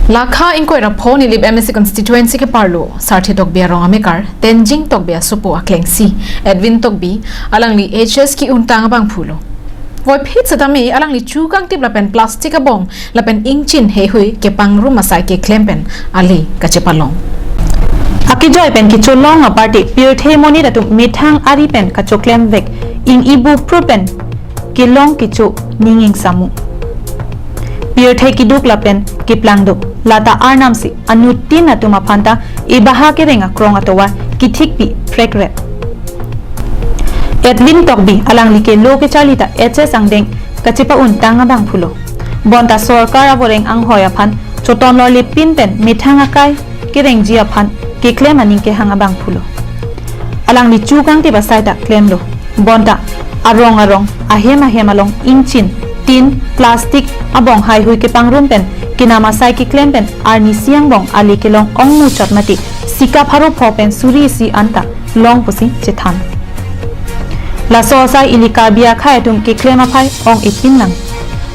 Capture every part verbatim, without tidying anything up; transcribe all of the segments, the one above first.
Lakha ingkoi ra pho Nilip M A C constituency keparlo Sarthe Tokbi arong amekar Tenjing Tokbi asopo aklengsi Edwin Tokbi alangli H S ke-untang abangphulo. Voiphit setame alangli chu kangtip lapen plastic abong lapen ingchin heihui kepangrum asai keklem pen ale kachepalong. Akejoi pen kecholong aparte pirthe monit atum methang ari pen kachoklemvek ing-ibu pru pen kelong kecho ning ingsamu. Pirthe keduk lapen keplangduk lata arnamsi anuttin atum aphanta ebaha kereng akrong atovar kethikpi phrekret. Edwin Tokbi alangli ke lo kecharli ta H S angdeng kachepa-untang abangphulo. Bonta sorkar avoreng anghoi aphan chotonlorlepin pen methang akai kerengji aphan keklem aning kehang abangphulo. Alangli chu kangtip asai ta klemlo. Bonta arong arong, ahem ahem along ingchin, tin, plastic abong heihui kepangrum pen kenam asai keklem pen arnisi angbong ale kelong ongmuchot mati sika pharo pho pen suri isi anta long pusi chethan. Laso asai ili Karbi akhei atum keklem aphai ong-ipin lang.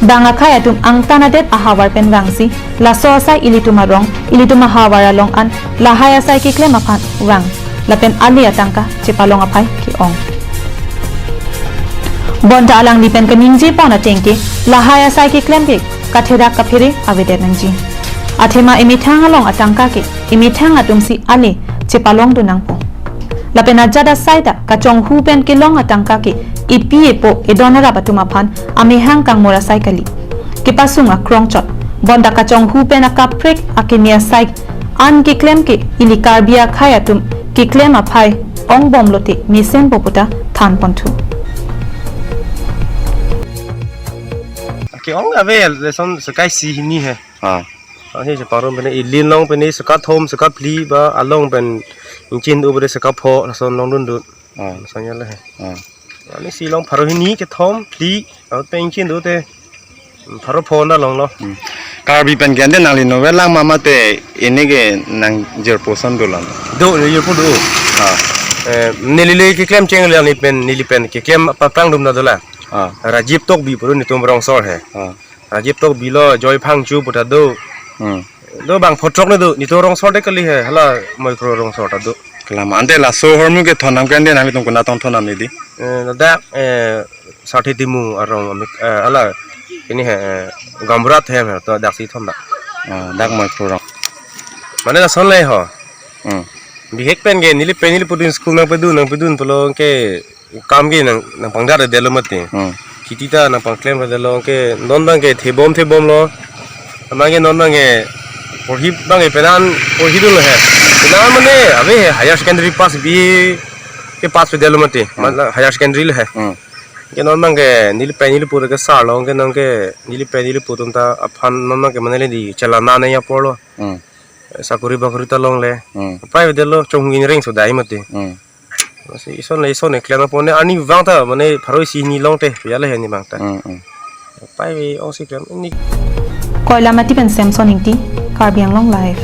Bang akhei atum angtan adet ahavar pen vangsi laso asai ilitum arong, ilitum ahavar along an lahai asai keklem aphan vang lapen ale atangka chepalong aphai ke-ong. Bonta alangli pen kaningje pon ateng ke lahai asai keklem ke katherak kaphere avedet nangji. Athema emethang along atangka ke emethang atumsi ale chepalongdun nangpo. Lapen ajat asai ta kachonghu pen kelong atangka ke epi epo edon arap atum aphan amehang kangmor asai kali. Kepasung akrong chot. Bonta kachonghu pen akaprek akeme asai an keklem ke ili Karbi akhei atum keklem aphai ongbomlote mesenpo puta than ponthu. Ke-ong ave lason sekai isi hini he. Ah. Ahi je parum pen ili long pen seka thom seka phli ba along pen ingchin do bre seka pho lason longdundun. Ah. Lason ya le he. Ah. Arnisi long pharo hini kethom phli, aut pen ingchin do te pharo pho na longlo. Hmm. Karbi pen ke ante nangli novel lang ma mate ini ke nangjirpo ason dolang. Do, jirpo do. Ah. Eh, neli le keklem cheng le ni pen, neli pen keklem paprangdun na dolang. Ah. Rajiv Tokbi puru netum rongsor he. Ah. Rajiv Tokbi lo, Joy Phangcho puta do. Hmm. Do bang photrok ne do, netum rongsor de kali he, hala Moikrong rongsor ta do. Kelang ma ante laso ahormu kethon nam ke ante nanglitum konat tong thon nam nidi? Eh, ladak, eh, Sarthe Timung arong amik, eh, hala, ini he, eh, Gamrat hem he, to daksi thon dak. Ah, dak Moikrong. Mane lason le ho. Hmm. Bihek pen ke, neli pen neli pudun school nangpedun, nangpedun pulo ke, kam ke nang, nangpangdar detlo mati. Hmm. Kheti ta nangpangklemdetlo ke non bang ke thebom thebomlo. Amang ke non bang ke porhi bang ke penan porhidunlo he. Penan mane ave he higher secondary pass B A ke pass pe detlo mati. Hmm. Mane higher secondary lo he. Hmm. Ke non bang ke neli pen neli pur ke sarlo ke non ke neli pen neli pur atum ta aphan non bang ke mane le di chelana ne ya porlo. Hmm. Sakuri bakuri ta longle. Hmm. Pai pe detlo chonghugin reng so dai mati. Hmm. Masi ison le ison le klem apon ne arnivang ta mane pharo isi hini longte ya le he ni bang ta. Hmm, hmm. Pai ve ongsi klem ni. Koilamati pen Samson Ingti, Karbi Anglong Live.